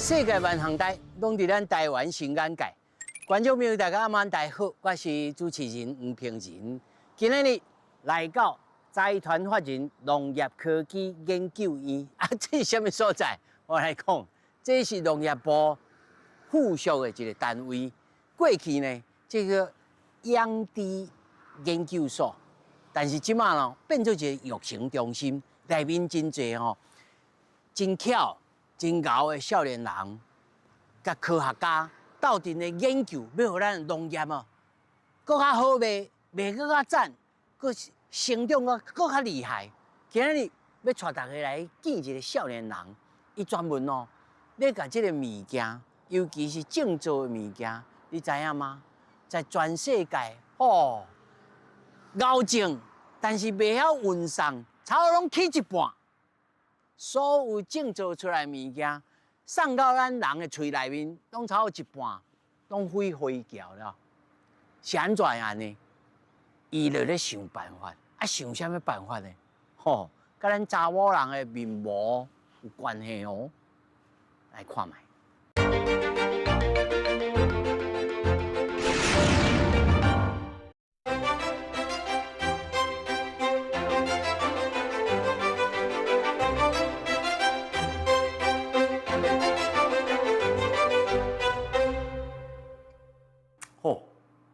世界萬項代，攏佇咱台灣新眼界。觀眾朋友，大家暗晚大好，我是主持人黃平仁。今仔日來到財團法人農業科技研究院，啊，這是啥物所在？我來講，這是農業部附屬的一個單位。過去呢，這個養豬研究所，但是這馬呢變做一個育成中心，內面真濟吼，真巧、真𠢕的少年人，佮科學家鬥陣咧研究，欲予咱農業哦，閣較好賣，賣閣較讚，閣成長閣閣較厲害。今仔日欲帶大家來見一個少年人，伊專門哦，咧共這個物件，尤其是種植的物件，你知影嗎？在全世界吼，𠢕種，但是袂曉運送，差不多攏去一半。所有種做出來的物件，送到咱人的喙內面，攏差不多一半，攏飛飛掉了。是按怎按呢？伊就咧想辦法，啊，想啥物辦法呢？吼，佮咱查某人的面膜有關係哦。來看覓。吼，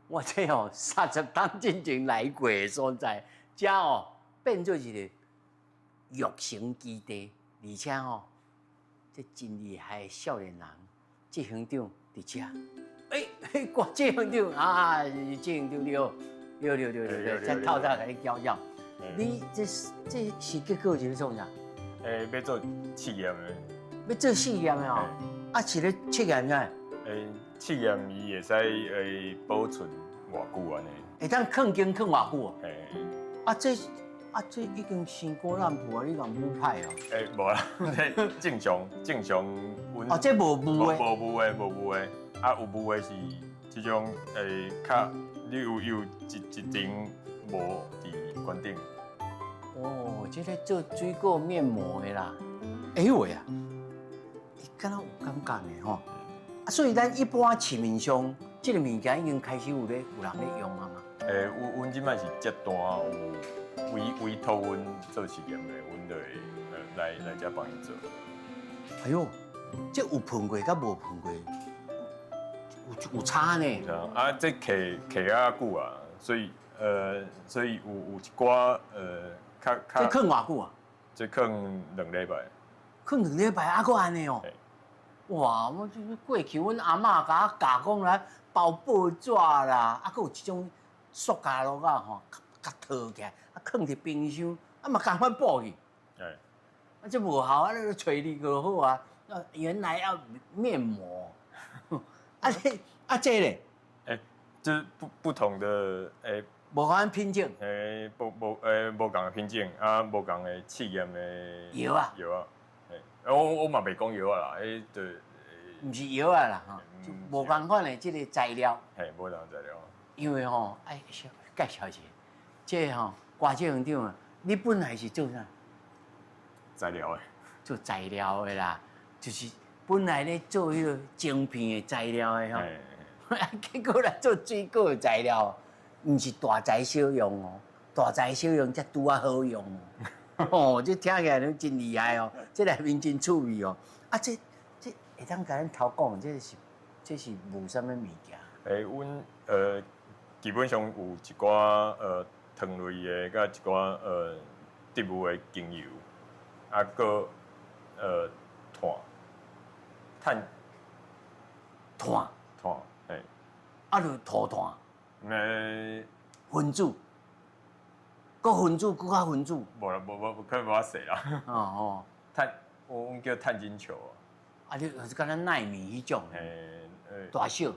我這哦30冬進前來過的所在，這哦變做一個育成基地，而且吼，這真厲害的少年人，執行長佇遮。欸，郭執行長啊，執行長你好，對對對對對，才透早共你叫叫。你這是結果是咧創啥？欸，欲做試驗的。欲做試驗的哦，啊是咧測驗啥？欸，試驗伊會使會保存偌久按呢？會當囥間囥偌久啊？嘿。啊這已經傷古爛破啊！你共舞歹哦？欸，無啦，這正常正常。哦，這無霧的。無霧的，無霧的。啊，有霧的是這種會較，你有有一一層膜佇懸頂。哦，這個做水果面膜的啦。哎呦喂啊！伊敢若有感覺呢吼。啊，所以咱一般市面上這個物件已經開始有咧有人咧用啊嘛。欸，阮阮這擺是接單有委委託阮做試驗的，阮就會來來遮幫伊做。哎喲，這有噴過佮無噴過，有有差呢。啊，這徛徛較久啊，所以所以有有一寡較較。這囥偌久啊？這囥2禮拜。囥兩禮拜啊，閣按呢哦。哇！我這過去阮阿嬤共我教講來包報紙啦，啊，閣有這種塑膠橐仔吼，共套起來，啊，囥佇冰箱，啊嘛仝款補去。啊，這無效啊！你揣你就好啊。原來要面膜。啊這啊這咧？欸，就是不不同的欸。無仝款品種。欸，無無欸，無仝的品種，啊，無仝的試驗的藥啊。藥啊。我我嘛袂講藥仔啦，彼就毋是藥仔啦，吼，就無仝款的這個材料。嘿，無仝材料。因為吼，愛介紹一下，這個吼，郭執行長啊，你本來是做啥？材料的。做材料的啦，就是本來咧做彼個晶片的材料的吼，結果來做水果的材料，毋是大材小用哦，大材小用才拄仔好用哦。哦，這聽起來攏真厲害哦，這內面真趣味哦。啊，這這會當共咱頭講，這是這是賣啥物物件？欸，阮基本上有一寡糖類的，佮一寡植物的精油，啊，閣炭炭炭炭，嘿。啊，就塗炭。欸。分子。閣分子，閣較分子。無啦，無無，可能無遐細啦。哦哦。碳，我阮叫碳晶球啊。啊，你就是敢若奈米彼種。欸，大小。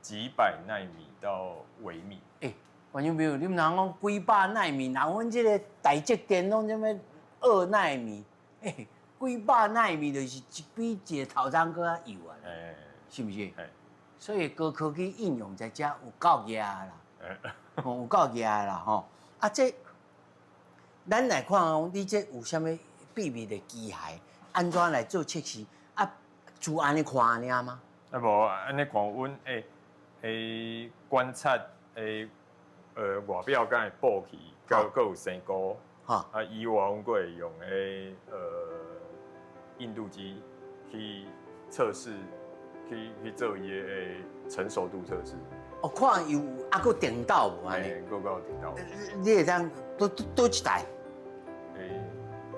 幾百奈米到微米。欸，觀眾朋友，你毋通講幾百奈米，若阮這個台積電攏啥物2奈米，欸，幾百奈米就是一比一個頭鬃閣較幼啊。欸。是毋是？欸。所以高科技應用在遮有夠額啦。有夠額啦吼！啊，這咱來看講，你這有啥物秘密的機械，按怎來做測試？啊，就按呢看爾嗎？啊無，按呢看，阮會會觀察會外表敢會薄去，閣有生菇。啊，以外，阮閣會用彼硬度機去測試，去做伊的成熟度測試。哦，看有啊，閣定到無按呢？閣閣有定到。你會當佗一台？欸，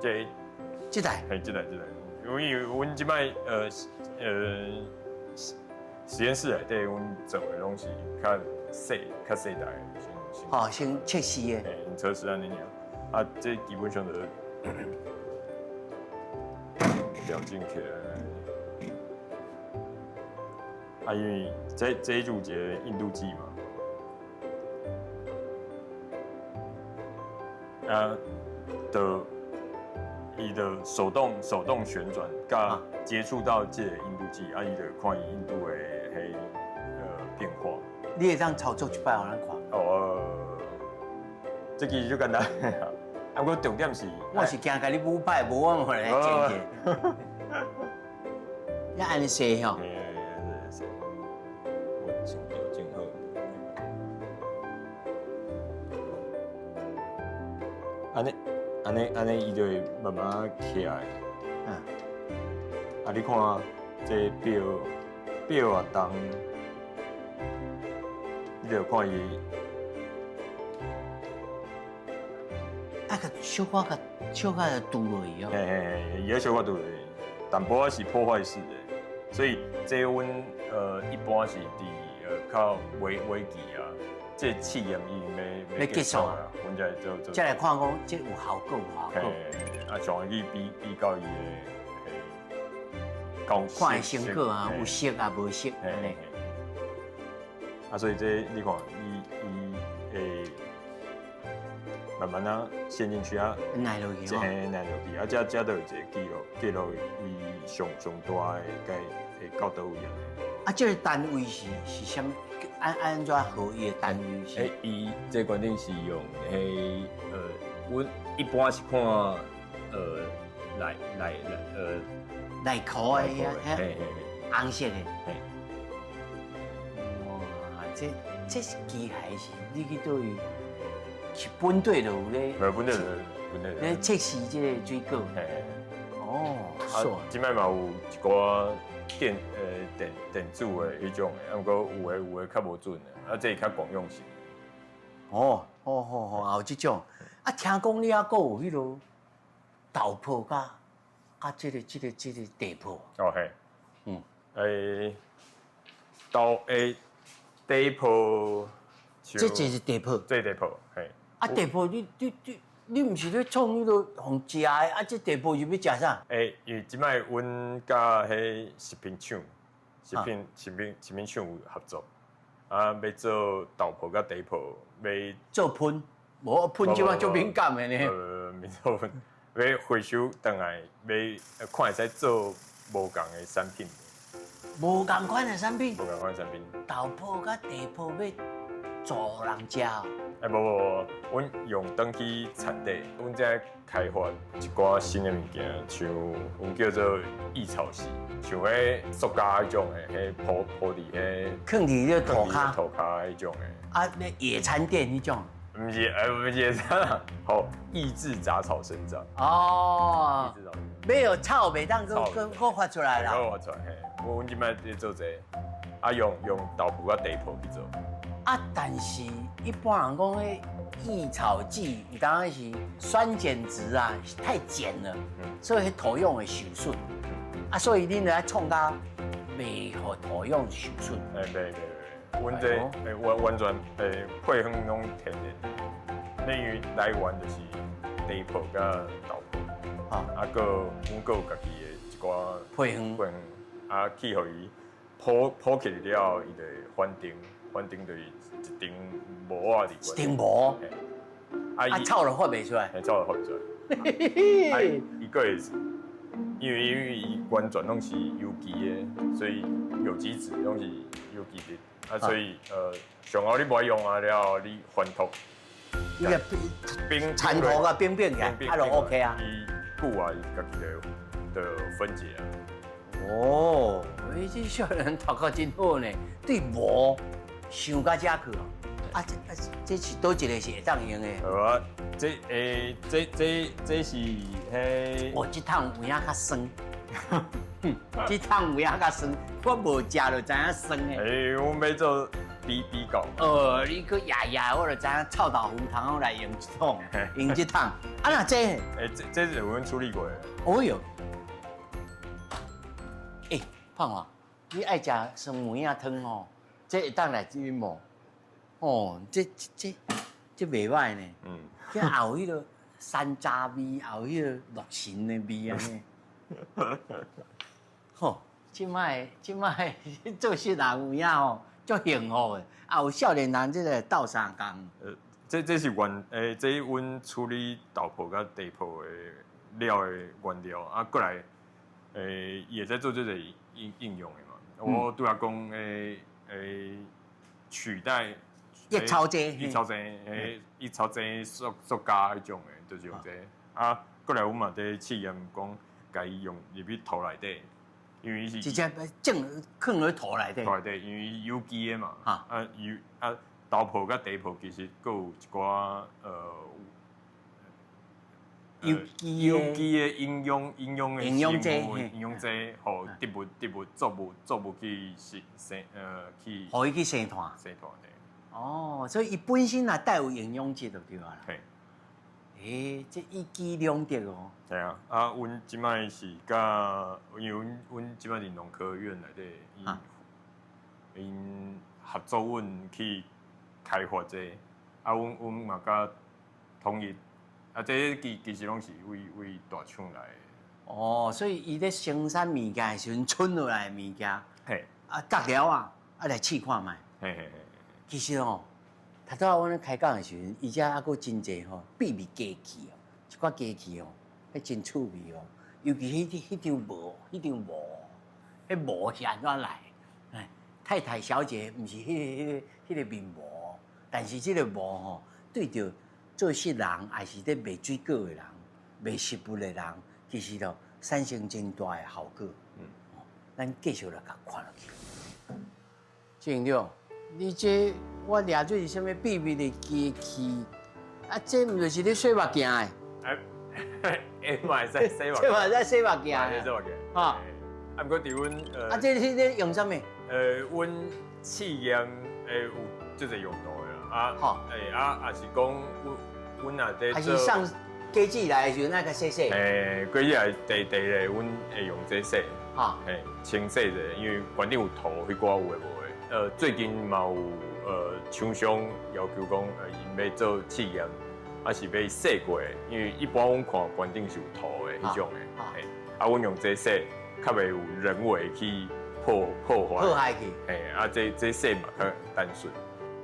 這這台？嘿，這台這台。因為阮這擺實驗室內底，阮做的攏是較細較細台的先。好，先測試的。嘿，測試按呢爾。啊，這基本上就調整起來。啊，因為這就一個硬度計嘛。啊，就伊就手動旋轉，佮接觸到這個硬度計，啊，伊就看伊硬度的彼變化。你會當操作一擺予咱看？哦，這其實就簡單。啊，毋過重點是，我是驚共你舞歹，無我嘛來剪者。你按呢踅吼？嘿，踅。我先調整好。按呢，按呢，按呢，伊就會慢慢起來。嗯。啊，你看這表表也重，你就看伊。啊，佮小可佮小可就拄落去哦。嘿嘿嘿，伊愛小可拄落去，淡薄仔是破壞式的，所以這阮一般是佇較尾尾期啊，這試驗已經欲結束啊，阮才會做做。才來看講這有效果無效果。啊，上去比比較伊的，看伊成果啊，有色啊無色按呢。啊，所以這你看，伊伊會慢慢啊陷進去啊，粘落去吼，嘿，粘落去啊，這這就有一個記錄，記錄伊上上大的該會到佗位啊。啊，這個單位是是啥物？按按怎號伊的單位是？欸，伊這個觀點是用彼阮一般是看內內內內褲的遐，嘿嘿紅色的。嘿。哇，這這是機械是？你去佗位？是本地就有咧，無本地就本地咧測試這個水果。嘿。哦，啊，這擺嘛有一寡電電電子的彼種的，啊，毋過有的有的較無準的，啊，這較廣用型。哦，好好好，也有這種。啊，聽講你猶閣有彼落豆粕佮佮這個這個這個地粕。哦嘿。嗯。欸，豆欸地粕。這這是地粕。這地粕，嘿。啊，地粕你你你你毋是咧創彼落予食的，啊，這地粕是欲食啥？欸，因為這擺阮佮彼食品廠、食品、食品、食品廠有合作，啊，欲做豆粕佮地粕，欲做噴，無噴這擺足敏感的呢。袂做噴，欲回收轉來，欲看會使做無仝的產品。無仝款的產品。無仝款的產品。豆粕佮地粕欲做予人食。欸，無無無，阮用轉去產地，阮正開發一寡新的物件，像阮叫做抑草劑，像彼塑膠彼種的，彼鋪鋪佇彼，囥佇咧塗跤，塗跤彼種的。啊，咧野餐墊彼種？毋是，欸，毋是野餐，好抑制雜草生長。哦，抑制雜草。沒有草袂當閣閣閣發出來啦。閣發出來，嘿，阮這擺咧做這個，啊，用用豆腐佮地粕去做。啊，但是一般人講彼抑草劑，有當時酸鹼值啊太鹼了，所以彼土壤會受損。啊，所以恁來創甲袂予土壤受損。欸，袂袂袂，阮這欸完完全欸配方攏天然，因為來源就是地粕佮豆粕，啊，閣阮閣有家己的一寡配方，配方，啊，去予伊鋪鋪起來了後，伊就會反頂。反正就是一層膜仔佇。一層膜。啊，草就發袂出來。嘿，草就發袂出來。啊，伊閣會，因為因為伊完全攏是有機的，所以有機質攏是有機質。啊，所以上後你無愛用啊了後，你翻土。伊個冰殘土佮冰冰起來，啊，就 OK 啊。伊久啊，伊家己就就分解啊。哦，欸，這少年人頭殼真好呢，對無想到遮去哦。啊，這啊這是佗一個是會當用的？好啊，這欸，這這這是彼。哦，這桶有影較酸。這桶有影較酸，我無食就知影酸的。欸，阮欲做比比較。哦，你閣掖掖，我就知影臭豆腐通來用這桶，用這桶。啊，若這？欸，這這是阮處理過的。哦喲。欸，胖華，你愛食酸梅仔湯吼，這會當來飲無？哦，這這這袂䆀呢。這也有彼個山楂味，也有彼個洛神的味按呢。吼，這擺這擺做穡人有影吼，足幸福的，也有少年人這個鬥相共。這這是原欸，這阮處理豆粕佮茶粕的料的原料，啊，過來欸，伊會使做這個應應用的嘛。我拄仔講欸欸取代抑草劑，抑草劑，欸，抑草劑塑塑膠彼種的，就是用這個。啊，過來阮嘛佇試驗講，共伊用入去土內底，因為伊是直接種囥佇土內底。土內底，因為有機的嘛。啊有啊，豆粕佮茶粕其實閣有一寡有機有機的營養營養的營養劑，營養劑，予植物植物作物作物去生生去，予伊去生炭。生炭的。哦，所以伊本身也帶有營養質就對啊啦。嘿。欸，這一舉兩得哦。對啊，啊，阮這擺是佮，因為阮阮這擺佇農科院內底，𪜶𪜶合作阮去開發這個，啊，阮阮嘛佮統一，啊，這其其實攏是為為大廠來的。哦，所以伊咧生產物件的時陣，剩落來的物件，啊，夾料啊，啊來試看覓。嘿嘿嘿。其實哦，頭拄仔阮咧開講的時陣，伊遮猶閣真濟吼秘密機器哦，一寡機器哦，彼真趣味哦。尤其彼彼張膜，彼張膜，彼膜是按怎來？哎，太太小姐毋是彼個彼個彼個面膜，但是這個膜吼，對著做穡人，抑是咧賣水果的人、賣食物的人，其實都產生真大的效果。咱繼續來共看落去。鄭長，你這我掠做是啥物秘密的機器？啊，這毋就是咧洗目鏡的？欸，欸，嘛會使洗目鏡。這嘛會使洗目鏡。洗目鏡。啊。啊，毋過佇阮啊，這是咧用啥物？阮試驗會有這濟用途的啦。啊，欸，啊，也是講，阮阮若佇還是送果子來的時陣，愛共洗洗。欸，果子來茶茶咧，阮會用這洗。嘿，清洗者，因為原頂有塗彼寡有的無的。最近嘛有廠商要求講，𪜶欲做試驗，啊是欲洗過的，因為一般阮看原頂是有塗的彼種的，嘿，啊，阮用這洗，較袂有人為去破破壞。破壞去。嘿，啊，這這洗嘛較單純。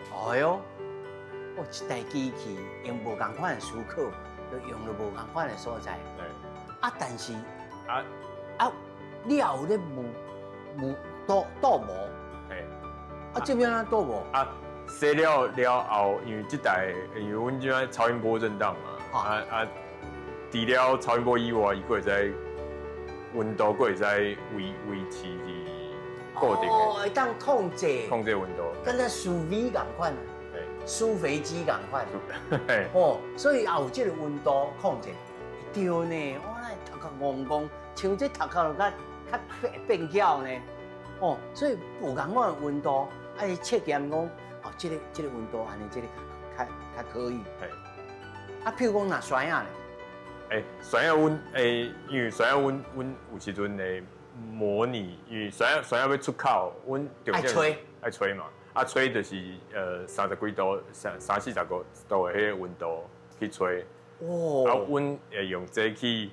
哎喲，哦，這台機器用無仝款的思考，就用佇無仝款的所在。啊，但是啊，你也有咧磨磨鍍鍍膜？嘿。啊，這欲按怎鍍膜？啊，洗了了後，因為這台，因為阮這擺超音波震盪嘛，啊啊，除了超音波以外，伊閣會使溫度，閣會使維維持佇固定的。哦，會當控制。控制溫度。敢若施肥仝款，施肥機仝款。哦，所以也有這個溫度控制。對呢，我哪會頭殼戇戇，像這頭殼就較較變變巧呢。哦，所以無仝款的溫度，啊，伊測驗講，哦，這個這個溫度按呢，這個較較可以。啊，譬如講若酸仔咧，欸，酸仔阮欸，因為酸仔阮阮有時陣會模擬，因為酸仔酸仔欲出口，阮愛吹，愛吹嘛，啊吹就是30幾度，三三四十個度的彼個溫度去吹。哦。啊，阮會用這去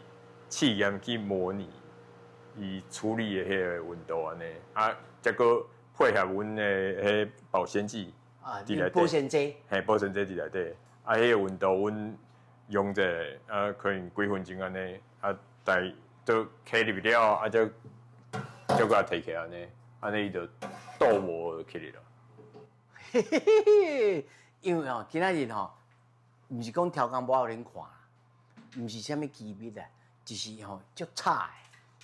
試驗去模擬，伊處理的彼個溫度按呢，啊，才閣配合阮的彼保鮮劑，啊，保鮮劑，嘿，保鮮劑佇內底，啊，彼個溫度阮用者，啊，可能幾分鐘按呢，啊，但都開入去了，啊，才才閣提起來按呢，按呢伊就鍍膜起來了。嘿嘿嘿，因為吼，今仔日吼，毋是講超工無予恁看，毋是啥物機密啊，就是吼足吵的。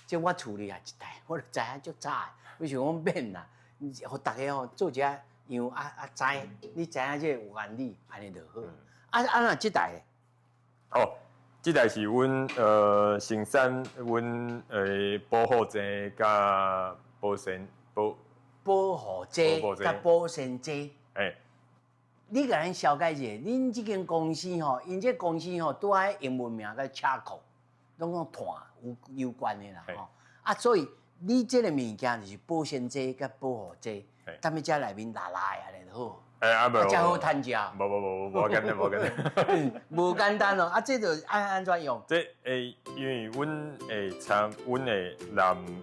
這我厝裡也一台，我就知影足早的。我想講免啦，予大家吼做一下樣啊啊知，你知影這個原理，按呢就好。啊啊，若這台咧？哦，這台是阮生產阮保護劑佮保鮮保保護劑佮保鮮劑。欸。你共咱紹介一下，恁這間公司吼，𪜶這公司吼，拄仔英文名叫 charcoal，攏講炭有關的啦吼。啊，所以你這個物件就是保鮮劑佮保護劑，踮咧遮內面拉拉的按呢就好。欸啊無，才好趁食。無無無無無簡單，無簡單。無簡單哦，啊，這就按按怎用？這欸，因為阮會摻，阮會淋，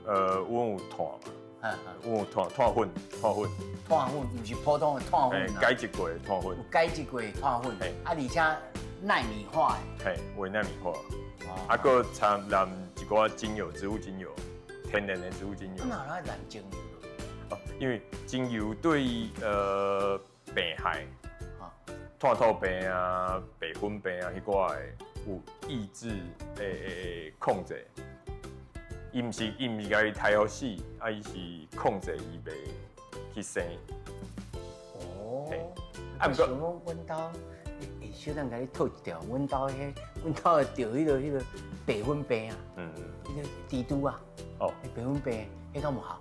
阮有炭嘛，阮有炭炭粉，炭粉。炭粉毋是普通的炭粉啊。改質過的炭粉。有改質過的炭粉，啊，而且納米化的。嘿，微納米化。啊，閣摻淋一寡精油，植物精油，天然的植物精油。哪來淋精油？哦，因為精油對病害，炭疽病啊、白粉病啊，彼寡的有抑制的控制。伊毋是共伊刣予死，啊，伊是控制伊袂去生。哦。啊，毋過想講阮兜，欸，小等共你套一條，阮兜彼，阮兜會著彼個白粉病啊。彼個蜘蛛啊。哦。白粉病，彼敢有效？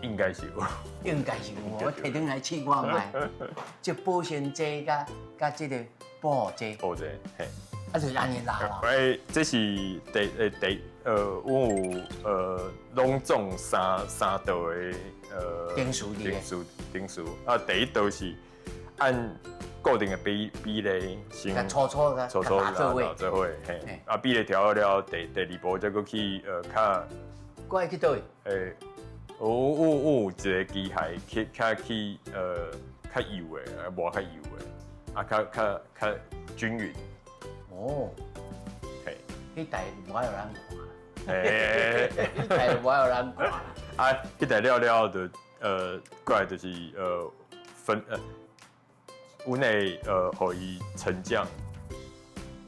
應該是有，應該是有，我提轉來試看覓。這保鮮劑佮佮這個保護劑。保護劑，嘿。啊，就是按呢拉啦。欸，這是第欸第阮有攏總三道的程序程序程序啊，第一道是按固定的比例先粗粗的粗粗拉做伙，做伙嘿。啊，比例調好了，第二步再閣去較。閣愛去佗位？欸。有一個機械去較去較幼的，磨較幼的，啊較較較均勻。哦，嘿，彼台無愛予人看。欸，彼台無愛予人看。啊，彼台了了就過來就是分阮會予伊沉降，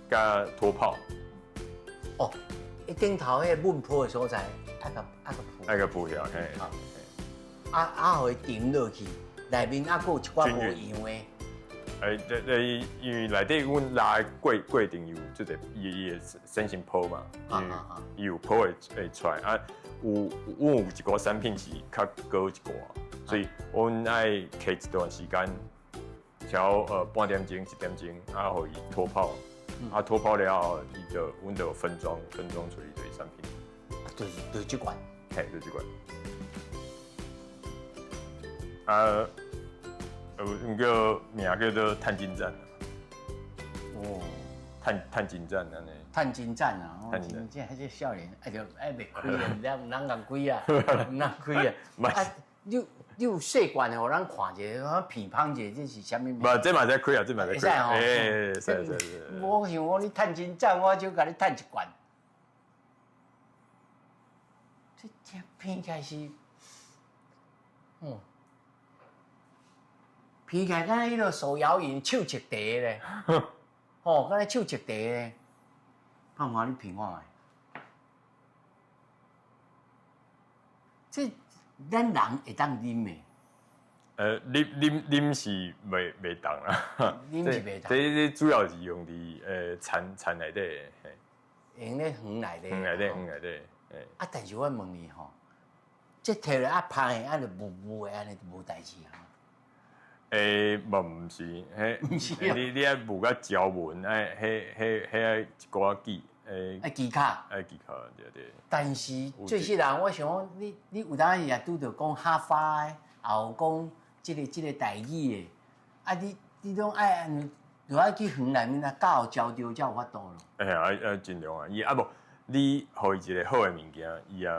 佮脫泡。哦，伊頂頭彼個悶泡的所在。愛共愛共鋪，愛共鋪起來，嘿。啊啊，予伊沉落去，內面猶閣有一寡無樣的。欸，這這因為內底阮拉的過程有這個伊會先生泡嘛，伊有泡會出來啊。有阮有一寡產品是較高一寡，所以阮愛揢一段時間，調半點鐘、一點鐘，啊，予伊脫泡，啊脫泡了後，伊就阮就分裝處理這個產品。就是這款，嘿，就這款。啊，有叫名叫做碳金棧。哦，碳金棧按呢。碳金棧啊，碳金棧，這少年啊就愛袂開啊，毋通共開啊，毋通開啊。啊，你有細罐的，予咱看一下，品芳一下，這是啥物？無，這嘛會使開啊，這嘛會使開。吼。欸，會使會使。我想講你碳金棧，我就共你趁一罐。這這闻起來是，哦，闻起來敢若彼個手搖飲手切茶咧，吼，敢若手切茶咧。胖華，你品看覓？這咱人會當啉的？啉是袂當啦。啉是袂當。這主要是用佇田內底，用咧園內底。園內底，園內底。啊！但是我問你吼，這提落啊芳的，啊就霧霧的，按呢就無代誌啊。欸，嘛毋是，彼毋是啊。你愛霧甲焦紋，愛彼彼彼愛一寡技，欸。愛技巧。愛技巧，對對。但是做世人，我想講，你有當時也拄著講客話的，也有講這個台語的，啊你你攏愛就愛去園內面啊，教教著才有法度咯。欸，愛盡量啊，伊啊無。你予伊一個好的物件，伊也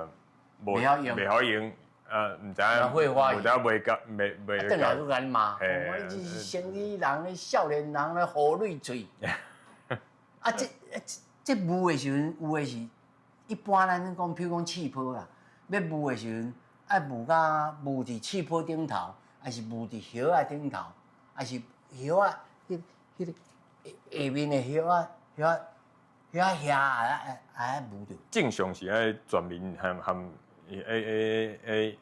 無袂曉用，啊，毋知影，毋知影袂教，袂袂。轉來閣共你罵，我你這是生理人，少年人咧糊蕊喙。啊，這這這霧的時陣，有的是，一般咱講，比如講氣泡啦，欲霧的時陣，愛霧甲霧佇氣泡頂頭，抑是霧佇葉仔頂頭，抑是葉仔彼彼個下面的葉仔葉仔。遐遐啊啊啊無著。正常是愛全面含含欸欸欸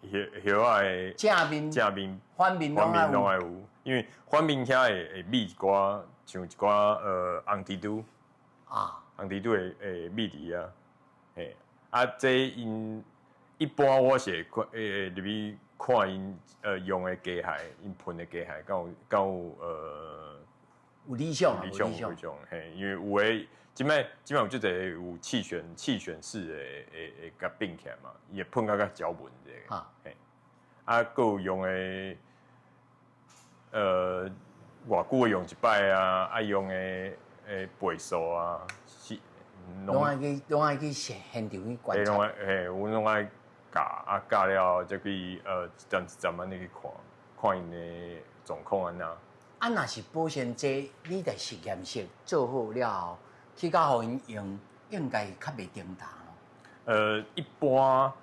葉葉仔的正面、正面、反面反面攏愛攏愛有，因為反面遐會會味一寡，像一寡紅蜘蛛啊，紅蜘蛛會會味佇遐，嘿，啊，這𪜶一般我是會看會入去看𪜶用的機械，𪜶噴的機械，敢有敢有有理想啊，理想有理想，嘿，因為有的這擺這擺有足濟有氣旋式的會會共變起來嘛，伊會噴甲較攪勻者個，嘿，啊，閣有用的，偌久會用一擺啊，啊用的的倍數啊，是攏愛去攏愛去現現場去觀攏察。愛嘿，阮攏愛教啊教了後，才去一站一站按呢去看，看𪜶的狀況按怎。啊，若是保鮮劑，你佇實驗室做好了後，去到予𪜶用，應該較袂重焦咯。一般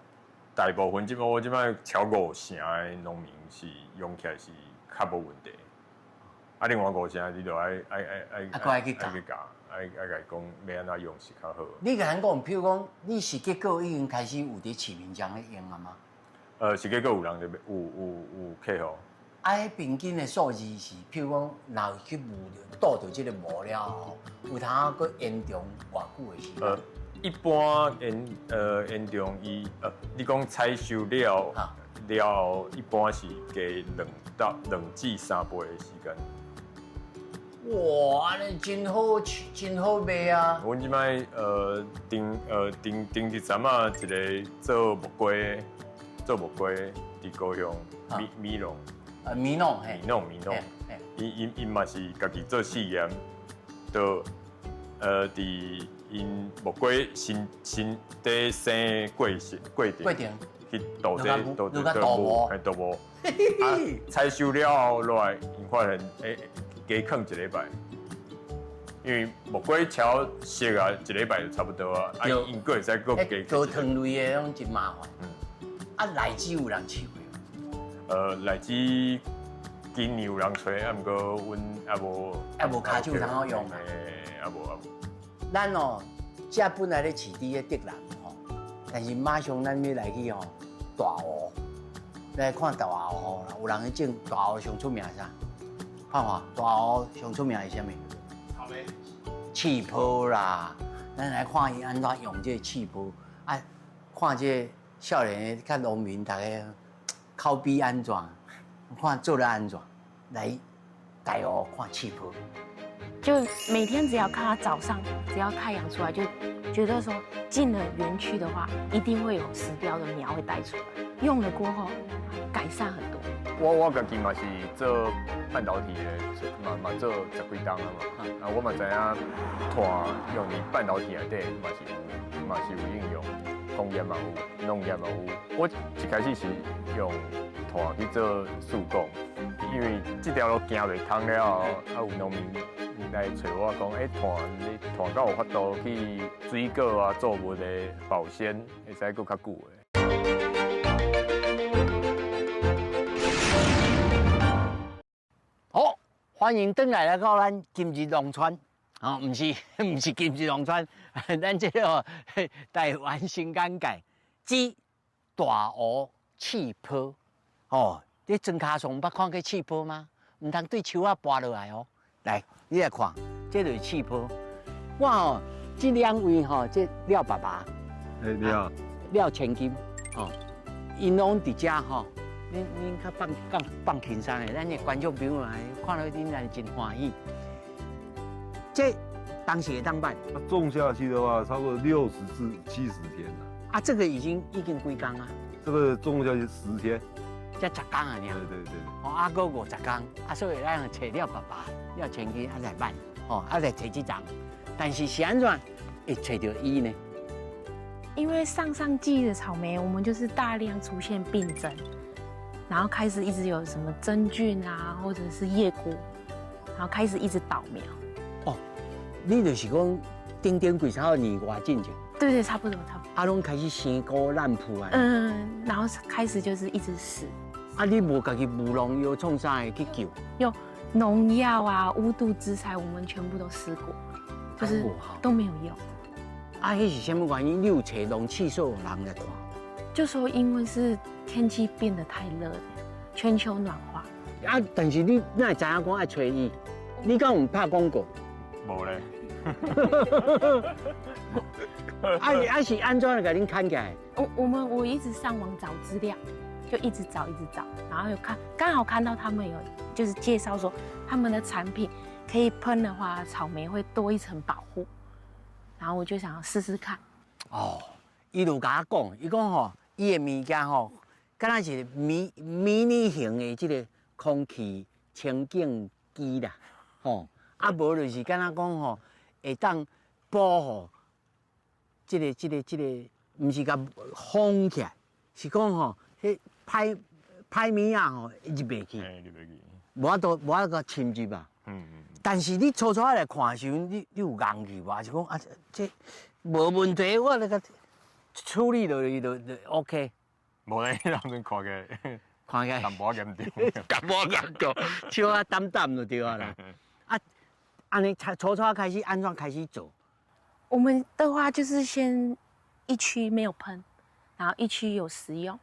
大部分這擺我這擺超五成的農民是用起來是較無問題。啊，另外五成你就愛愛愛愛啊，閣愛去教，愛去教，愛愛共伊講欲按怎用是較好。你共咱講，譬如講，你是結果已經開始有佇市面上咧用啊嗎？是結果有人佇有有有客戶。啊，彼平均的數字是，譬如講，若有去霧著、倒著這個霧了後，有通閣延長偌久的時間？一般延延長伊你講採收了了後，一般是加2至3倍的時間。哇，按呢真好，真好賣啊！阮這擺頂頂頂一陣仔，一個做木瓜，做木瓜佇高雄米米農。米農嘿。米農米農，𪜶𪜶𪜶嘛是家己做試驗，就佇𪜶木瓜新新佇生的過程過程，過程去倒這倒這倒霧，嘿倒霧。啊，採收了後落來，𪜶發現欸，加囥一禮拜，因為木瓜超熟啊，一禮拜就差不多啊，啊，𪜶閣會使閣加。高糖類的攏真麻煩。啊，荔枝有人試過無？荔枝今年有人揣，啊，毋過阮猶無，猶無跤手通好用啊。欸，猶無猶無。咱哦，這本來咧飼佇咧竹南吼，但是馬上咱欲來去吼大湖，來看大湖吼，有人咧種大湖上出名啥？看看大湖上出名是啥物？草莓。刺泡啦，咱來看伊按怎用這个刺泡啊，看這个少年的佮農民逐个口碑按怎，看做得按怎，來大湖看刺泡。就每天只要看到早上，只要太陽出來，就覺得說進了園區的話，一定會有死掉的苗會帶出來。用了過後，改善很多。我我家己嘛是做半導體的，嘛嘛做十幾冬啊嘛。啊，我嘛知影炭用佇半導體內底嘛是有嘛是有應用，工業嘛有，農業嘛有。我一開始是用炭去做試管，因為這條路行袂通了後，啊有農民來揣我講，欸，炭你炭敢有法度去水果啊作物的保鮮，會使閣較久的。好，歡迎轉來來到咱今日農村，哦，毋是毋是今日農村，咱這個台灣新眼界之大湖刺泡，哦，你莊跤上捌看過刺泡嗎？毋通對樹仔跋落來哦。來，你來看，這就是刺泡。我哦，這兩位吼，這廖爸爸，欸，你好，廖千金，哦，𪜶攏佇遮吼，恁恁較放放放輕鬆的，咱的觀眾朋友來看到恁來真歡喜。這當時會當辦？種下去的話，差不多60至70天了。啊，這個已經已經幾工啊？這個種下去10天。才十工啊，爾。對對對。哦，啊，閣50工，啊，所以咱揣廖爸爸、廖千金啊來辦，哦，啊來揣這叢。但是是按怎會揣著伊呢？因為上上季的草莓，我們就是大量出現病症，然後開始一直有什麼真菌啊，或者是葉菇，然後開始一直倒苗。哦，你就是講頂頂季差不多年外進前。對對，差不多差不多。啊，攏開始生菇爛脯啊。嗯，然後開始就是一直死。啊，你無家己無農藥創啥的去救？用農藥啊，巫毒之財，我們全部都試過。就是都沒有用。啊，彼是啥物原因？你有揣農試所人來看？就說因為是天氣變得太熱，全球暖化。啊，但是你哪會知影講愛揣伊？你敢有拍廣告？無咧。啊啊是按怎來共恁牽起來？我一直上網找資料，就一直找一直找，然後又看，剛好看到他們有就是介紹說他們的產品可以噴的話，草莓會多一層保護，然後我就想要試試看。哦，伊就共我講，伊講吼，伊的物件吼，敢若是迷你型的這个空氣清淨機啦，吼，啊無就是敢若講吼，會當保護這个，毋是共封起來，是講吼，彼歹歹物仔吼入袂去，入袂去，無法度侵入啊。但是你初初來看的時陣，你有戇去無？還是講啊，這無問題，我來共處理落去就 OK。無咧，當陣看起來，看起來淡薄仔嚴重，淡薄仔嚴重，笑啊淡淡就對啊啦。啊，按呢初初開始按怎開始做？我們的話就是先一區沒有噴，然後一區有使用，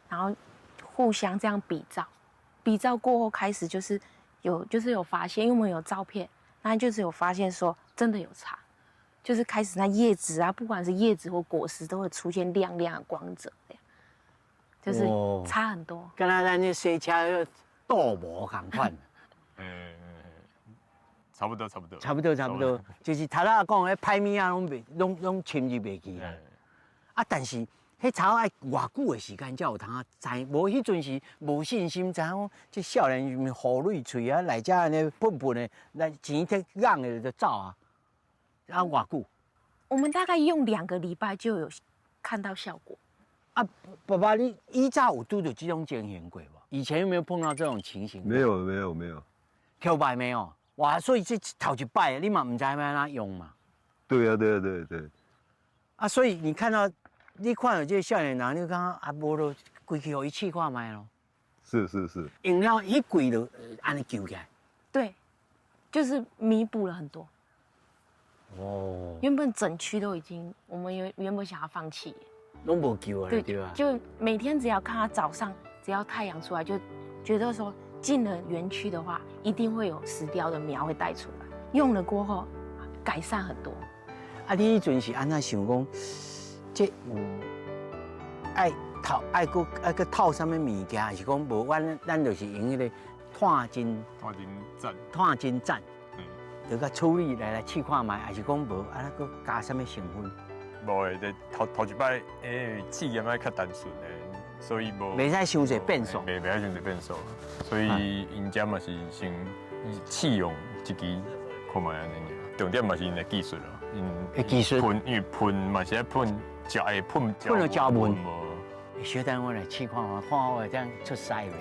然後互相這樣比照，比照過後開始就是有就是有發現，因為我們有照片，那就是有發現說真的有差，就是開始那葉子啊，不管是葉子或果實，都會出現亮亮的光澤，這樣就是差很多。敢若咱這洗車鍍膜仝款。差不多，差不多。差不多，差不多，就是頭仔講的歹物仔攏袂，攏侵入袂去啦。啊，但是彼草愛偌久的時間才有通知，無彼陣時無信心，知影講這少年是毋是雨水喙啊，來遮按呢噴噴的，來錢摕硬的就走啊。啊，偌久？我們大概用2個禮拜就有看到效果。啊，爸爸，你以早有拄著這種情形過無？以前有沒有碰到這種情形？沒有，沒有，沒有。頭擺沒有？哇，所以這頭一擺你嘛毋知欲按怎用嘛？對啊，對啊，對對。啊，所以你看到這個少年人，你感覺啊，無就規氣予伊試看覓囉。是是是。用了彼季就按呢救起來。對，就是彌補了很多。哦。原本整區都已經，我們原本想要放棄。攏無救啊，對啊。就每天只要看他早上，只要太陽出來，就覺得說進了園區的話，一定會有死掉的苗會帶出來。用了過後，改善很多。啊，你彼陣是按怎想講？這有愛套愛閣愛閣套啥物物件，還是講無？阮就是用彼個炭真炭真讚炭真讚，就共處理來試看覓，還是講無？啊，閣加啥物成分？無的，這頭一擺，試驗愛較單純的，所以無袂使傷濟變數，袂使傷濟變數，所以𪜶遮嘛是先試用一支看覓按呢爾。重點嘛是𪜶的技術咯，𪜶技術噴，因為噴嘛是愛噴，食會噴噴了食穩。小等我來試看看，看我會這樣出屎袂？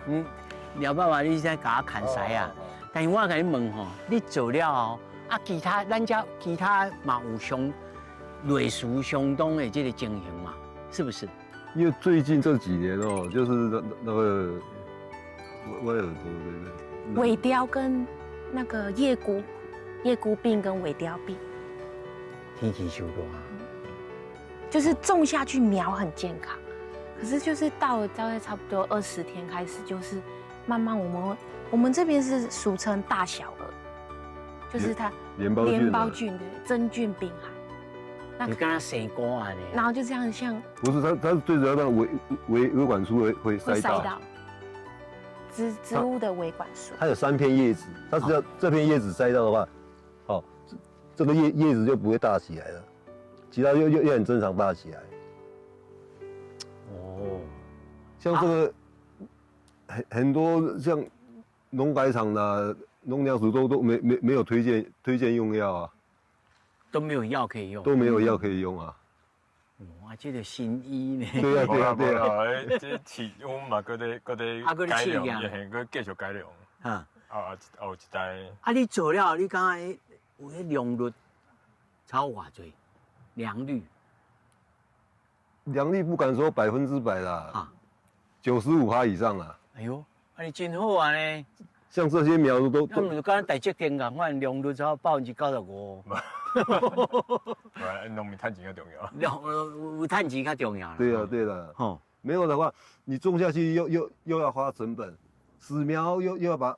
你廖爸爸，你在共我牽屎啊？但是我共你問吼，你做了後，啊，其他咱遮其他嘛有相類似相當的這個情形嘛，是不是？因為最近這幾年哦，就是那個歪耳朵對不對？萎凋跟那個葉枯病跟萎凋病。天氣傷熱啊，就是種下去苗很健康，可是就是到了大概差不多20天開始，就是慢慢我們這邊是俗稱大小耳，就是它簾孢菌，簾孢菌對真菌病害。你敢若生菇按呢？然後就這樣像不是它最主要那個維管束會塞到植物的維管束。它有三片葉子，它只要這片葉子塞到的話，好，這個葉子就不會大起來了，其他又很正常大起來。哦，像這個很多像農改場的農糧署都沒有推薦用藥啊。都沒有藥可以用，都沒有藥可以用啊！哇，這個神醫呢？對啊，對啊，對啊！這試，阮嘛閣咧閣咧改良，閣繼續改良。啊啊，有一台。啊，你做了，你感覺有彼良率超偌濟？良率？良率不敢說100%啦，啊，95%以上啦。哎喲，啊你真好啊呢！像這些苗都都，毋是敢台積電仝款，良率才5%。農民趁錢較重要。有趁錢較重要啦。對啊，對的。吼，沒有的話，你種下去又要花成本，死苗又要把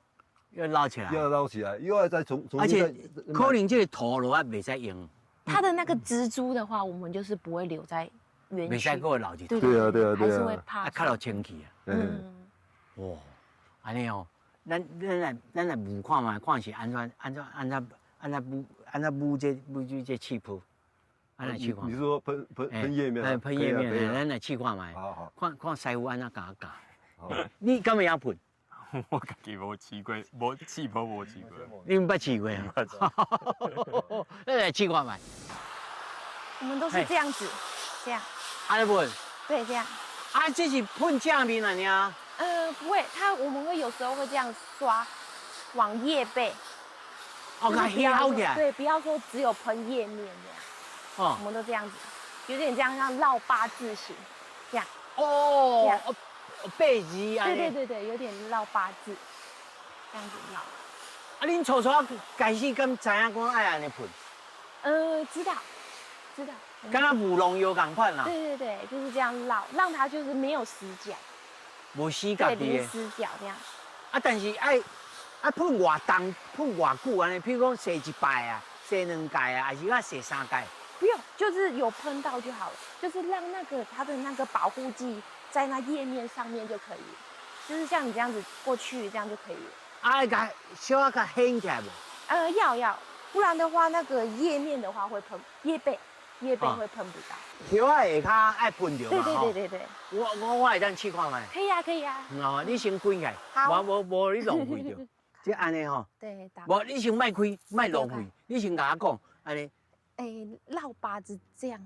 要撈起來，又要撈起來，又要再重而且可能這個土落啊，袂使用。它的那個植株的話，我們就是不會留在園區。袂使閣留佇。對對啊，對啊，還是會怕。啊，較落清氣啊。嗯。哇，按呢哦，咱來霧看覓，看是按怎按怎按怎按怎霧按怎霧這霧這氣泡，按來試看。你是說噴葉面？噴葉面，咱來試看覓。好好。看看師傅按怎共我教。你敢會曉噴？我家己無試過，無氣泡無試過。你毋捌試過啊？咱來試看覓。我們都是這樣子，這樣。按呢噴？對，這樣。啊，這是噴正面啊，爾。不會，它我們會有時候會這樣刷，往葉背。哦，共掀起來。對，不要說只有噴葉面這樣。哦。我們都這樣子，有點這樣像繞八字形，這樣。哦。哦，八字啊。對對對對，有點繞八字，這樣子繞。啊，恁初初開始敢知影講愛按呢噴？知道，知道。敢若霧農藥仝款啦。對對對，就是這樣繞，讓它就是沒有死角。無死角。對，零死角這樣。啊，但是愛啊噴偌重，噴偌久按呢？譬如講洗一擺啊，洗兩擺啊，還是講洗三擺？不用，就是有噴到就好了，就是讓那個它的那個保護劑在那葉面上面就可以，就是像你這樣子過去，這樣就可以了。啊，愛共小可共掀起來無？要，不然的話，那個葉面的話會噴葉背，葉背會噴不到。葉仔下跤愛噴著嘛。對對對對對。我會當試看覓。可以啊，可以啊。哦，你先開起來。好。無無無，你浪費著。這按呢吼。對。無，你先莫開，莫浪費。你先共我講，按呢。哎，繞把子這樣。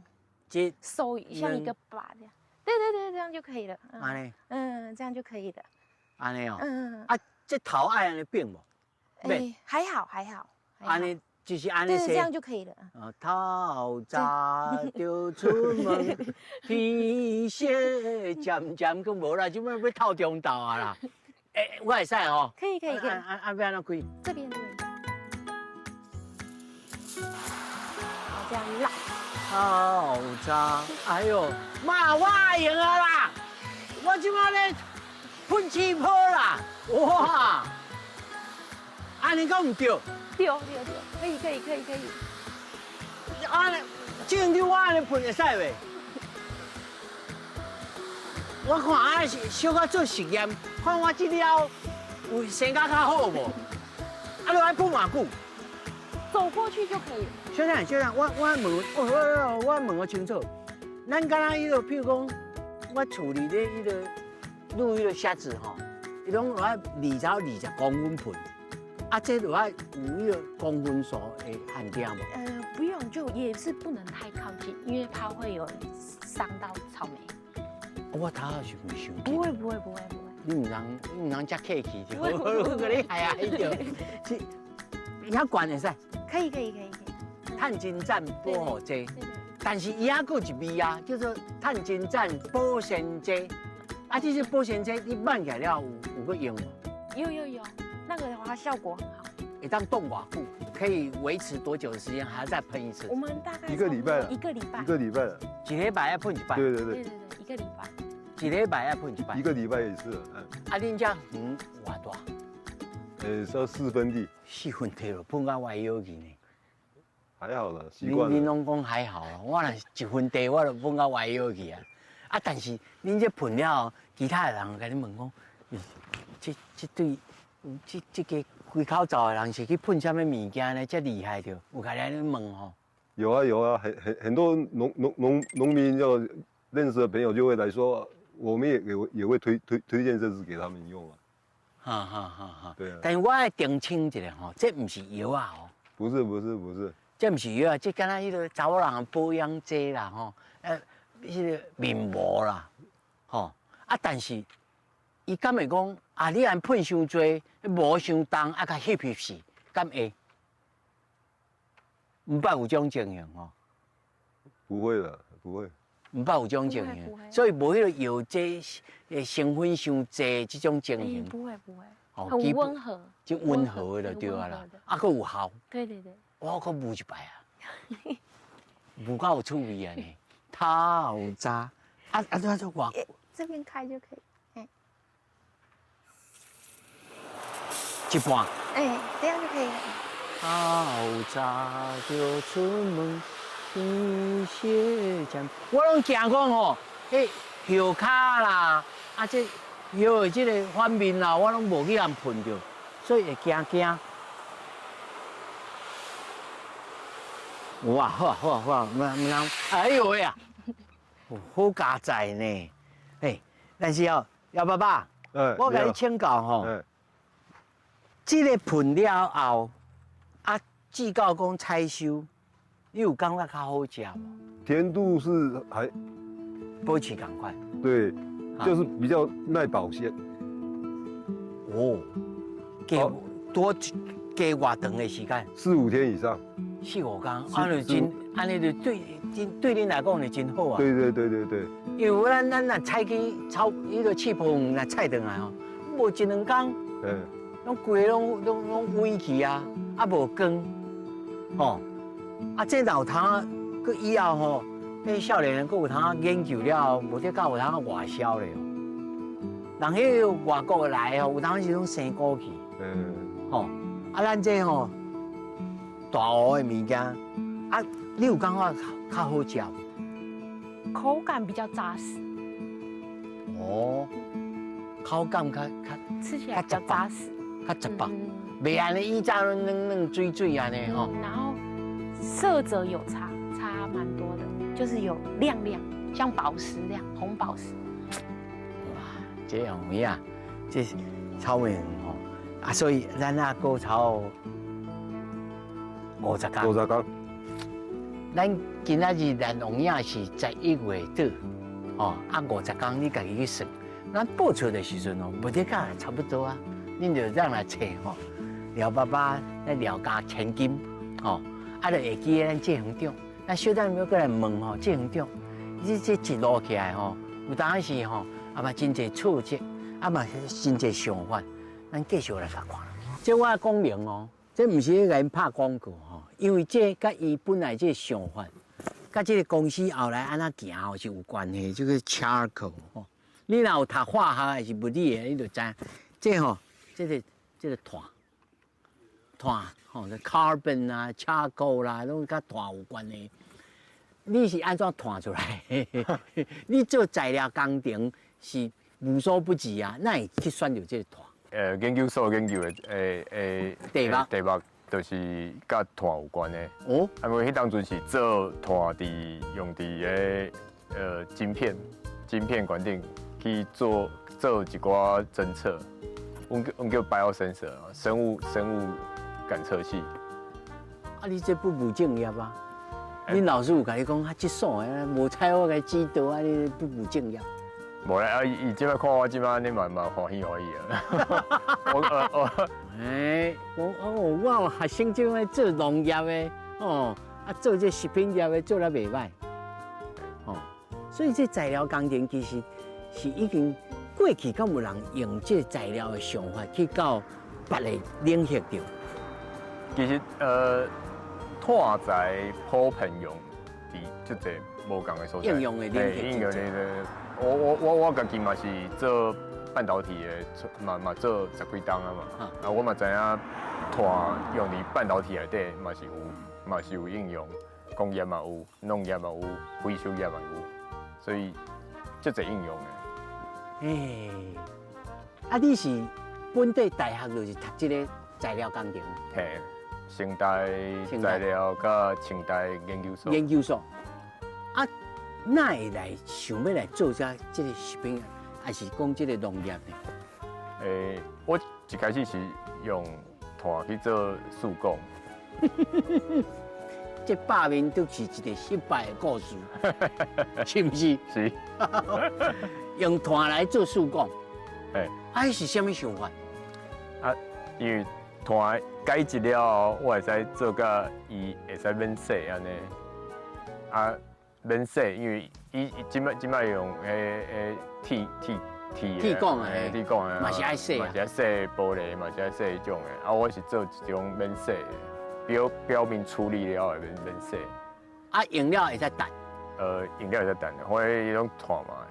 這。收像一個把這樣。對對對，這樣就可以了。按呢。嗯，這樣就可以了。按呢哦。嗯。啊，這頭愛按呢變無？哎，還好還好。按呢就是按呢。對，這樣就可以了。啊，透早就出門，天色漸漸閣無啦，這擺欲透中晝啊啦。欸，我會使吼。可以可以可以。啊啊，欲按怎開？這邊這邊。好，這樣繞。透早，哎喲，媽，我會用啊啦！我這擺咧噴氣泡啦，哇！按呢敢毋對？對對對，可以可以可以可以。按呢，這陣我按呢噴會使袂？我看啊，是小可做實驗，看我這了有生甲較好無？啊，你愛噴偌久？走過去就可以了。小等，小等，我問，我問個清楚。咱敢若彼個，譬如講，我厝裡咧彼個錄彼個寫字吼，伊攏愛20到20公分噴。啊，這就愛有彼個公分數的限定無？不用，就也是不能太靠近，因為怕會有傷到草莓。我頭仔是毋是傷？不會不會不會不會。你毋通遮客氣就，我共你害啊伊著。這遐懸會使？可以可以可以可以。炭精棧保護劑，但是伊還閣有一味啊，叫做炭精棧保鮮劑。啊，這是保鮮劑，你放起來了有閣用無？有有有，那個的話效果很好。會當凍偌久，可以維持多久的時間？還要再噴一次？我們大概一個禮拜，一個禮拜，一個禮拜了。一禮拜要噴一擺。對對對。對對對，一個禮拜。一禮拜要噴一擺。一個禮拜一次。嗯。啊，恁遮園偌大？說4分地。四分地就噴到歪腰去呢。還好啦，習慣。恁攏講還好啦，我若是1分地，我就噴到歪腰去啊。啊，但是恁這噴了後，其他的人共你問講，這對，這個規口罩的人是去噴啥物物件呢？遮厲害著，有共你按呢問吼？有啊有啊，很多農民要認識的朋友就會來說，我們也會推薦這支給他們用啊。哈哈哈哈。對啊。但是我愛澄清一下吼，這毋是藥啊吼。不是不是不是。這毋是藥啊，這敢若彼個查某人保養劑啦吼，彼個面膜啦，吼啊，但是伊敢會講啊？你按噴傷濟，毛傷重，啊，共翕翕死，敢會？毋捌有這種情形吼？不會的，不會。毋捌有這種情形，所以無彼個藥劑的成分傷濟這種情形。不會不會。哦，很溫和，就溫和的就對啊啦，啊，閣有效。對對對。我閣聞一擺啊，聞夠有趣味啊呢。透早，啊啊，這這我。這邊開就可以，哎。一半。哎，這樣就可以了。透早就出門天色漸，我攏驚講吼，彼葉跤啦，啊這葉的這个反面啦，我攏無去共噴著，所以會驚驚。哇，好啊好啊好啊，毋毋通，哎喲喂啊，好佳哉呢！欸，但是哦，姚爸爸，我共你請教吼，這个噴了後，啊，至到講採收，你有感覺較好食無？甜度是還保持仝款。對，就是比較耐保鮮。哦，加多加偌長的時間？四五天以上。四五天，按呢就真，按呢就對真對恁來講就真好啊。對對對對對。因為咱咱若採去草，彼个刺葡園若採轉來吼，無一兩工，攏規个攏攏攏萎去啊，啊無光，吼，啊這若有通，閣以後吼，彼少年人閣有通研究了後，無得到有通外銷咧。人彼个外國來吼，有當時攏生果去，吼，啊咱這吼大烏的物件，啊，你有感覺較好食無？口感比較紮實。哦，口感較較，吃起來比較紮實，較紮實，袂按呢以前攏軟軟水水按呢吼。然後色澤有差，差蠻多的，就是有亮亮，像寶石這樣，紅寶石。哇，這樣有影，這是草莓園吼，啊，所以咱啊閣超50工。50工。咱今仔日咱王影是11月底，哦，啊50工你家己去算，咱報出的時陣哦，無得甲差不多啊，恁就這樣來揣吼，廖爸爸咱廖家千金，吼，啊就會記得咱謝園長，咱小等欲閣來問吼，謝園長，你這一路起來吼，有當時吼，啊嘛真濟挫折，啊嘛真濟想法，咱繼續來共看。這我講明哦，這毋是咧共𪜶拍廣告吼，因為這佮伊本來這想法，佮這個公司後來按怎行吼是有關係，這個 charcoal 吼。你若有讀化學還是物理的，你就知影，這吼，這個碳，碳吼，這 carbon 啊，charcoal 啦，攏佮碳有關係。你是按怎碳出來？你做材料工程是無所不至啊，哪會去選擇這個碳？研究所研究的題目，題目就是佮碳有關的。哦，啊，因為彼當陣是做碳佇用佇个晶片，晶片管頂去做一寡偵測，阮叫 biosensor，生物感測器。啊，你這不務正業啊？恁老師有共你講，啊，這爽的，無採我共指導啊，你不務正業。無咧，啊，伊這擺看我這擺按呢嘛嘛歡喜歡喜啊。我欸，我哦，我有學生這擺做農業的，哦，啊，做這食品業的做得袂䆀，哦，所以這材料工程其實是已經過去，敢有人用這材料的想法去到別个領域著？其實，炭材普遍用佇足濟無仝的所在，應用的領域。應用的，我家己嘛是做半導體的，嘛嘛做十幾冬啊嘛。啊，我嘛知影炭用佇半導體內底嘛是有，嘛是有應用，工業嘛有，農業嘛有，回收業嘛有，所以足濟應用的。欸，啊，你是本地大學就是讀這个材料工程？嘿，成大材料佮清大研究所。研究所。啊，哪會來想欲來做這這个食品，還是講這個農業呢？欸，我一開始是用炭去做試管。這百面都是一個失敗的故事，是毋是？是。用炭來做試管。欸。啊，彼是啥物想法？啊，因為炭改質了後，我會使做甲伊會使免洗按呢。啊，免洗，因為伊這擺這擺用彼彼鐵鐵鐵鐵管的，鐵管的，嘛是愛洗，嘛是愛洗玻璃，嘛是愛洗彼種的。啊，我是做一種免洗的，表面處理了的免洗。啊，用了會使等？用了會使等，反正彼種炭嘛，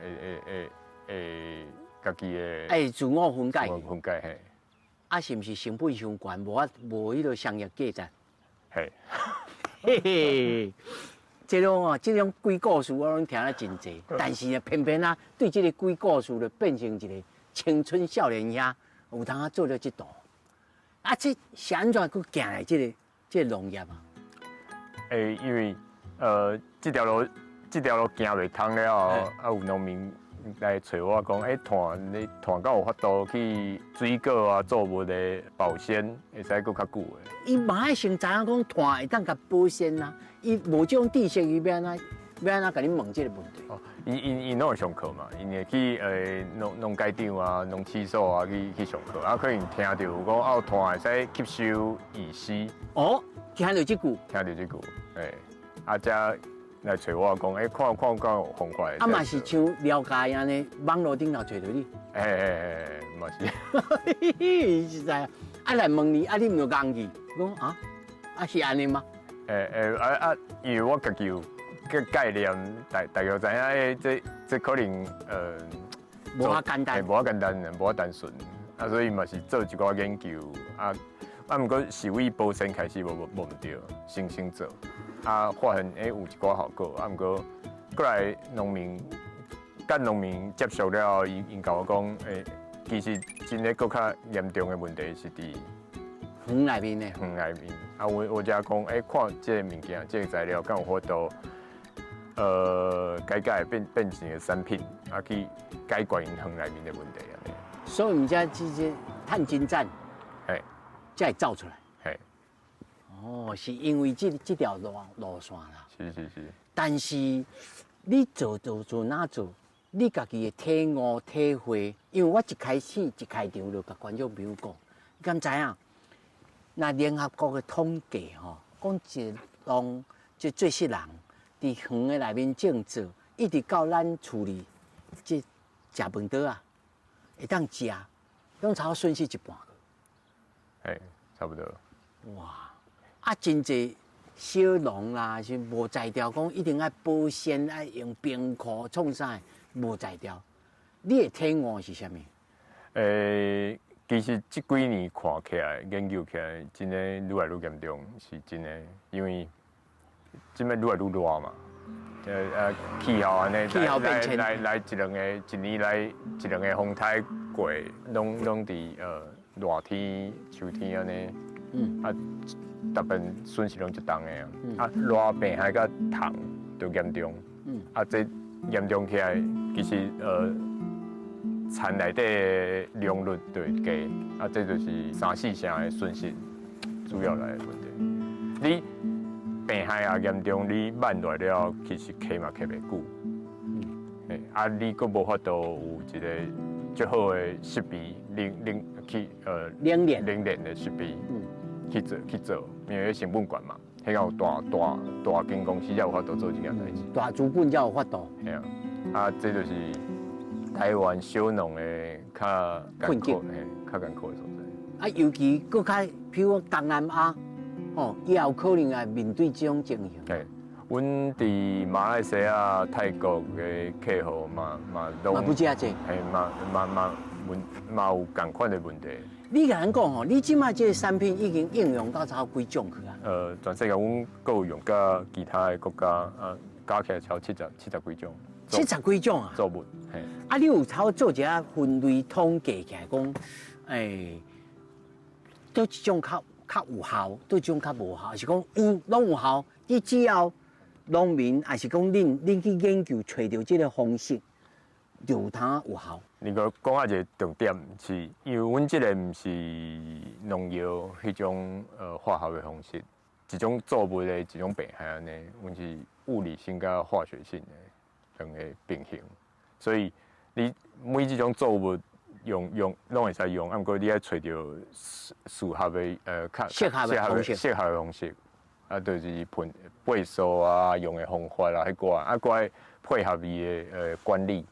會家己的。會自我分解。分解嘿。啊，是毋是成本傷懸，無法無彼個商業價值？嘿。嘿嘿，這種鬼故事我攏聽了真濟，但是呢，偏偏啊，對這個鬼故事就變成一個青春少年兄，有通啊做了這道。啊，這是按怎閣行來這個農業啊？欸，因為這條路行袂通了後，啊有農民來揣我講，欸，炭你炭敢有法度去水果啊作物的保鮮，會使閣較久的。伊嘛愛先知影講炭會當共保鮮啊，伊無這種知識，伊欲按怎欲按怎共你問這個問題？哦，𪜶攏會上課嘛，𪜶會去農改場啊、農試所啊去上課，啊可能聽著講哦炭會使吸收乙烯。哦，聽著這句。聽著這句，欸，啊才來揣我講，欸，看看敢有方法。啊嘛是像了解按呢，網路頂頭揣著你。欸欸欸，嘛是。實在，啊來問你，啊你毋就戇去，講啊，啊是按呢嗎？欸欸啊啊，因為我家己有個概念，大概知影，欸，這可能無遐簡單，無遐簡單，無遐單純，啊，所以嘛是做一寡研究，啊，毋過是為保鮮開始無毋對，先做，啊，發現欸有一寡效果，啊，毋過過來農民，佮農民接觸了後，𪜶共我講，欸，其實真的閣較嚴重的問題是佇園內面的。園內面，啊，我才講，欸，看這個物件，這個材料敢有法度，改變成一個產品，啊，去解決𪜶園內面的問題按呢。所以毋才這這炭精站，才會走出來。嘿。哦，是因為這條路線啦。是是是。但是你做做做哪做，你家己的體悟體會，因為我一開始一開場就共觀眾朋友講，你敢知影？那聯合國的統計吼，講一農這做事人佇園的內面種植，一直到咱厝裡這食飯桌啊，會當食，攏差不多損失一半。嘿，差不多。哇！啊，真濟小農啦，是無才調，講一定愛保鮮，愛用冰庫創啥，無才調。你的體悟是啥物？欸，其實這幾年看起來，研究起來，真的愈來愈嚴重，是真的，因為這擺愈來愈熱嘛，氣候按呢，氣候變遷，來一兩个，一年來一兩個風颱過，攏佇熱天、秋天按呢，啊，大部分損失攏足重的啊，啊，熱病害佮蟲就嚴重，啊，這嚴重起來，其實田內底的良率就會低，啊，這就是三四成的損失，主要來的問題。你病害也嚴重，你慢落來了，其實徛嘛徛袂久。啊，你閣無法度有一個足好的設備，冷去冷鏈冷鏈的設備，去做，因為成本懸嘛，彼個有大間公司才有法度做這件代誌。大資本才有法度。嘿啊，啊，這就是台灣小農的較艱苦，嘿，較艱苦的所在。啊，尤其閣較，比如講東南亞，哦，伊也有可能來面對這種情形。嘿，阮佇馬來西亞、泰國的客戶嘛攏嘛不止遐濟，嘿，嘛有仝款的問題。你共咱講吼，你這擺這個產品已經應用到差幾種去啊？全世界阮閣有用佮其他的國家啊，加起來超七十幾種。七十幾種啊？作物，嘿。啊，你有操做一下分類統計起來講，欸，佗一種較有效，佗一種較無效，還是講有攏有效？你只要農民，還是講恁去研究揣著這個方式，就有通有效。你閣講啊一個重點是，因為阮這個毋是農藥彼種化學的方式，一種作物的一種病害按呢，阮是物理性佮化學性的兩個並行，所以你每一種作物用攏會使用，啊，毋過你愛揣著適合的較適合的方式，適合的方式，啊，就是噴倍數啊，用的方法啊，彼寡啊，閣愛配合伊的管理。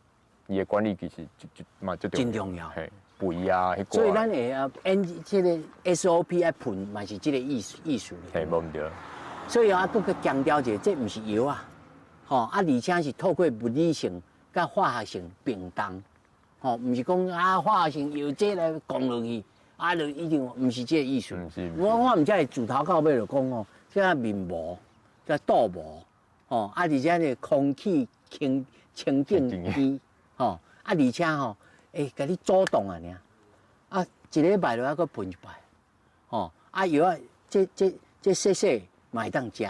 伊的管理其實就就嘛足真重要。嘿，肥啊，彼所以咱會啊，按這個 SOP 愛噴嘛是這個意思意思。嘿，無毋對。所以啊，閣閣強調者，這毋是藥啊，吼啊，而且是透過物理性佮化學性並動，吼，毋是講啊化學性藥劑來講落去，啊就一定毋是這個意思。毋是。我毋才會自頭到尾就講吼，這個面膜、這肚膜，吼啊，而且呢空氣清清淨機，吼啊，而且吼會共你阻凍啊爾，啊一禮拜就愛閣噴一擺，吼啊藥仔這這這細細。嘛會當食，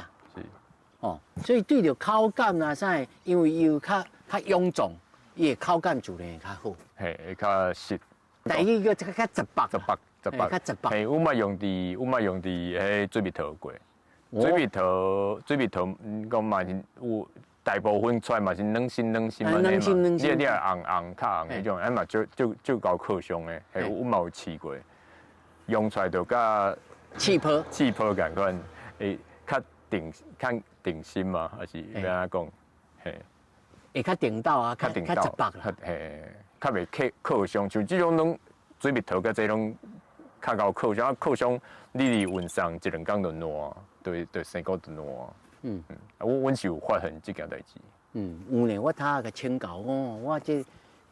哦，所以對著口感啊啥，因為伊有較較臃腫，伊的口感自然會較好，嘿，會較實。台語叫較較雜白，雜白，雜白，較雜白。嘿，阮嘛用佇，阮嘛用佇彼水蜜桃過，水蜜桃，水蜜桃，講嘛是有大部分出來嘛是軟身軟身嘛，軟身軟身，你你紅紅較紅彼種，啊嘛足足足夠擴傷的，嘿，阮嘛有試過，用出來就佮氣泡，氣泡仝款，會較定較定心嘛，還是欲按怎講？嘿，會較定斗啊，較定斗，較嘿，較袂克擴傷，像這種攏水蜜桃佮這攏較𠢕擴傷，啊擴傷你佇運送一兩工就爛，對對，生果就爛。嗯嗯，啊，阮阮是有發現這件代誌。嗯，有呢，我頭仔共請教講，我這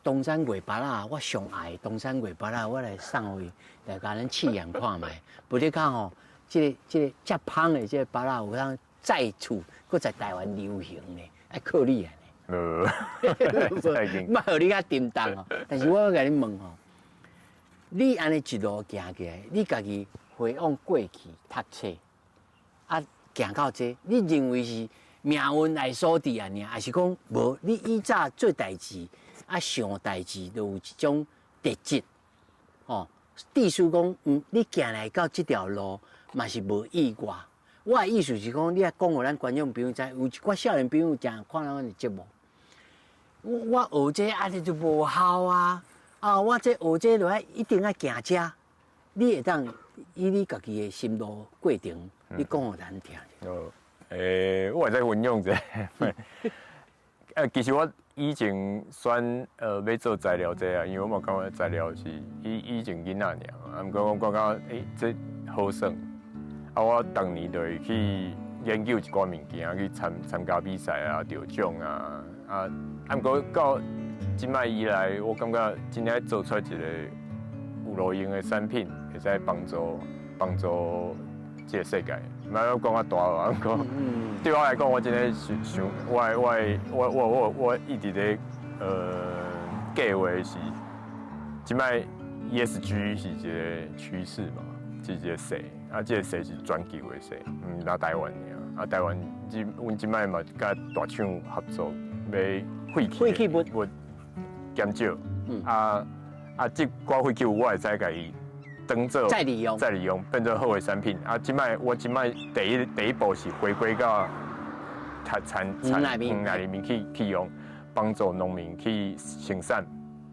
東山月芭樂，我上愛東山月芭樂，我來送予伊來共咱試驗看覓。無你講吼。這個這個遮芳的這個芭樂有通再次閣在台灣流行呢，愛靠你啊！無，莫予你較沉重哦。但是我欲共你問吼，你按呢一路行過來，你家己回望過去讀冊，啊行到這，你認為是命運來所致按呢，還是講無？你以早做代誌啊想代誌，就有一種特質，吼。意思講，你行來到這條路。嘛是無意外，我的意思是講，你愛講予咱觀眾朋友知，有一寡少年朋友誠看咱的節目，我我學這按呢就無效啊！啊，我這學這就愛一定愛行遮，你會當以你家己的心路過程，你講予咱聽。哦，欸，我會使分享一下。其實我以前選欲做材料這啊，因為我嘛感覺材料是以以前囡仔爾，啊，毋過我感覺欸，這好耍。啊！我逐年就會去研究一寡物件，去參參加比賽啊，得獎啊。啊，啊，毋過到這擺以來，我感覺真正做出一個有路用的產品，會使幫助幫助這個世界。毋愛講較大話，毋過對我來講，我真的想想，我的我的我我我我一直咧計劃是，這擺 ESG 是一個趨勢嘛，是一個勢。啊，這個勢是全球的勢，毋焦台灣爾。啊，台灣這阮這擺嘛，佮大廠合作，欲廢棄物減少。啊啊，這寡廢棄物我會使共伊當做再利用，再利用變做好的產品。啊，這擺我這擺第一第一步是回歸到產產產園內面去去用，幫助農民去生產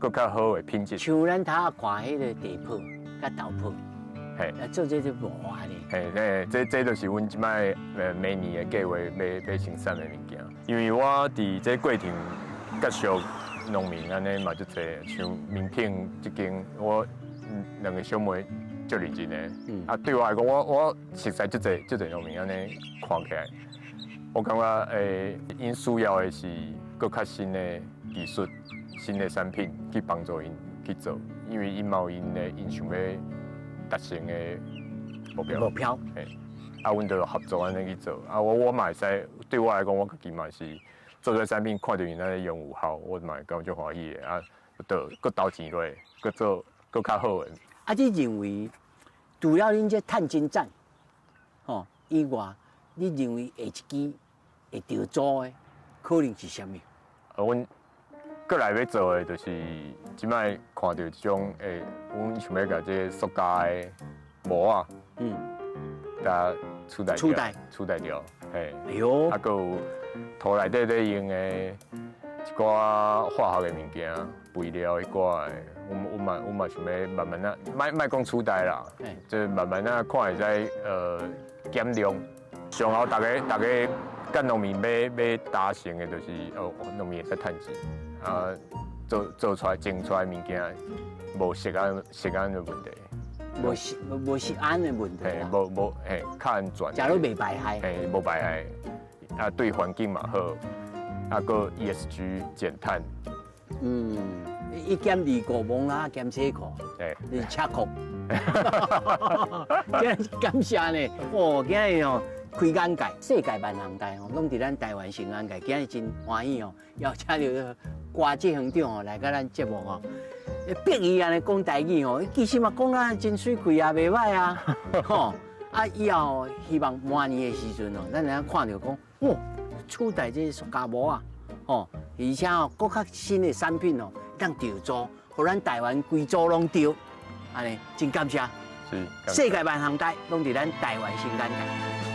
閣較好的品質。像咱頭仔看彼個地鋪佮豆粕。嘿，啊，做這就無啊咧。嘿，這這這就是阮這擺每年的計劃，欲欲生產的物件。因為我佇這過程結識農民按呢嘛足濟，像明品這間，我兩個小妹足認真的。啊，對我來講，我我熟似足濟足濟農民按呢看起來，我感覺欸，𪜶需要的是閣較新的技術、新的產品去幫助𪜶去做，因為𪜶嘛有𪜶的𪜶想欲達成的目標。目標。嘿，啊，阮就合作按呢去做。啊，我我嘛會使，對我來講，我家己嘛是做這產品，看著𪜶按呢用有效，我嘛會感覺足歡喜的。啊，就閣投錢落，閣做閣較好的。啊，你認為除了恁這探針站，吼以外，你認為下一支會著做的可能是啥物？啊，阮閣來欲做的，就是這擺看著這種欸，阮想欲共這個塑膠的膜仔，共取代取代取代掉，嘿。哎喲，啊，閣有土內底咧用的一寡化學的物件、肥料彼寡的，阮阮嘛阮嘛想欲慢慢仔，莫莫講取代啦，就慢慢仔看會使減量。上後逐家逐家佮農民欲欲達成的，就是哦，農民會使趁錢啊。做做出來種出來物件，無食安食安的問題。無食安的問題。嘿，無無嘿，較安全。食了袂排害。嘿，無排害，啊，對環境嘛好，啊，閣 ESG 減碳。一減二顧摸啦，減四顧，你車庫。今日感謝呢，哦，今日哦開眼界，世界萬行代哦，攏佇咱台灣新眼界。今日真歡喜哦，邀請著郭執行長哦來佮咱節目哦。逼伊按呢講台語哦，其實嘛講啊真媠氣啊，袂䆀啊，吼啊以後希望明年的時陣哦，咱會當看著講，哇，取代這塑膠膜啊，吼，而且哦，閣較新的產品哦，當著做，予咱台灣規組攏著，按呢真感謝。是。世界萬行代攏佇咱台灣新眼界。